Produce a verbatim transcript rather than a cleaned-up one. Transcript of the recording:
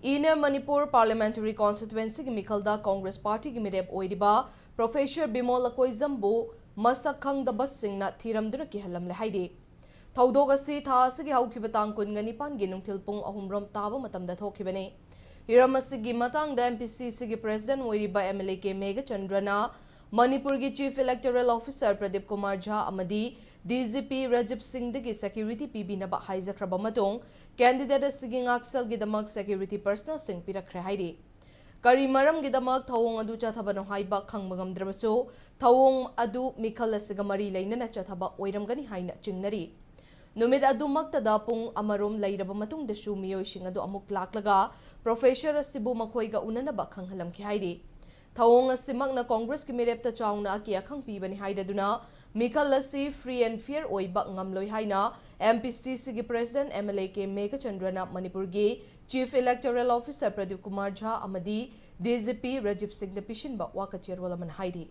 Inner Manipur Parliamentary Constituencyꯒꯤ ꯃꯤꯈꯜꯗ Congress Partyꯒꯤ ꯃꯤꯔꯦꯞ ꯑꯣꯏꯔꯤꯕ Professor Bimol ꯂꯀꯣꯏꯖꯝꯕꯨ ꯃꯁꯛ ꯈꯪꯗꯕꯁꯤꯡꯅ ꯊꯤꯔꯝꯗꯨꯅ ꯀꯤꯍꯜꯂꯝꯂꯦ ꯍꯥꯏꯔꯤ꯫ ꯊꯧꯗꯣꯛ ꯑꯁꯤ ꯊꯥ ꯑꯁꯤꯒꯤ ꯍꯧꯈꯤꯕ ꯇꯥꯡ ꯀꯨꯟꯒ ꯅꯤꯄꯥꯟꯒꯤ ꯅꯨꯡꯊꯤꯜ ꯄꯨꯡ ꯑꯍꯨꯝ ꯔꯣꯝ ꯇꯥꯕ ꯃꯇꯝꯗ ꯊꯣꯛꯈꯤꯕꯅꯤ꯫ ꯍꯤꯔꯝ ꯑꯁꯤꯒꯤ ꯃꯇꯥꯡꯗ MPCCꯒꯤ President ꯑꯣꯏꯔꯤꯕ MLA ꯀꯦ ꯃꯦꯘꯆꯟꯗ꯭ꯔꯅ ꯃꯅꯤꯄꯨꯔꯒꯤ Chief Electoral Officer Pradeep Kumar ꯖꯥ ꯑꯃꯗꯤ DGP ꯔꯥꯖꯤꯕ ꯁꯤꯡꯗꯒꯤ security ꯄꯤꯕꯤꯅꯕ ꯍꯥꯏꯖꯈ꯭ꯔꯕ ꯃꯇꯨꯡ, candidate ꯑꯁꯤꯒꯤ ꯉꯥꯛꯁꯦꯜꯒꯤꯗꯃꯛ security personnelꯁꯤꯡ ꯄꯤꯔꯛꯈ꯭ꯔꯦ ꯍꯥꯏꯔꯤ꯫ ꯀꯔꯤ ꯃꯔꯝꯒꯤꯗꯃꯛ ꯊꯧꯑꯣꯡ ꯑꯗꯨ ꯆꯠꯊꯕꯅꯣ ꯍꯥꯏꯕ ꯈꯪꯕ ꯉꯝꯗ꯭ꯔꯕꯁꯨ, ꯊꯧꯑꯣꯡ ꯑꯗꯨ ꯃꯤꯈꯜ ꯑꯁꯤꯒ ꯃꯔꯤ ꯂꯩꯅꯅ ꯆꯠꯊꯕ ꯑꯣꯏꯔꯝꯒꯅꯤ ꯍꯥꯏꯅ ꯆꯤꯡꯅꯔꯤ꯫ ꯅꯨꯃꯤꯠ ꯑꯗꯨꯃꯛꯇꯗ ꯄꯨꯡ ꯑꯃꯔꯣꯝ ꯂꯩꯔꯕ ꯃꯇꯨꯡꯗꯁꯨ ꯃꯤꯑꯣꯏꯁꯤꯡ ꯑꯗꯨ ꯑꯃꯨꯛ ꯂꯥꯛꯂꯒ Professor ꯑꯁꯤꯕꯨ ꯃꯈꯣꯏꯒ ꯎꯅꯅꯕ ꯈꯪꯍꯜꯂꯝꯈꯤ ꯍꯥꯏꯔꯤ꯫ ꯊꯧꯑꯣꯡ ꯑꯁꯤꯃꯛꯅ Congressꯀꯤ ꯃꯤꯔꯦꯞꯇ ꯆꯥꯎꯅ ꯑꯀꯤ ꯑꯈꯪ ꯄꯤꯕꯅꯤ ꯍꯥꯏꯔꯗꯨꯅ ꯃꯤꯈꯜ ꯑꯁꯤ free and fair ꯑꯣꯏꯕ ꯉꯝꯂꯣꯏ ꯍꯥꯏꯅ MPCCꯒꯤ President MLA ꯀꯦ ꯃꯦꯘꯆꯟꯗ꯭ꯔꯅ ꯃꯅꯤꯄꯨꯔꯒꯤ Chief Electoral Officer Pradeep Kumar ꯖꯥ ꯑꯃꯗꯤ DGP ꯔꯥꯖꯤꯕ ꯁꯤꯡꯗ ꯄꯤꯁꯤꯟꯕ ꯋꯥꯀꯠ ꯆꯦꯔꯣꯜ ꯑꯃꯅ ꯍꯥꯏꯔꯤ꯫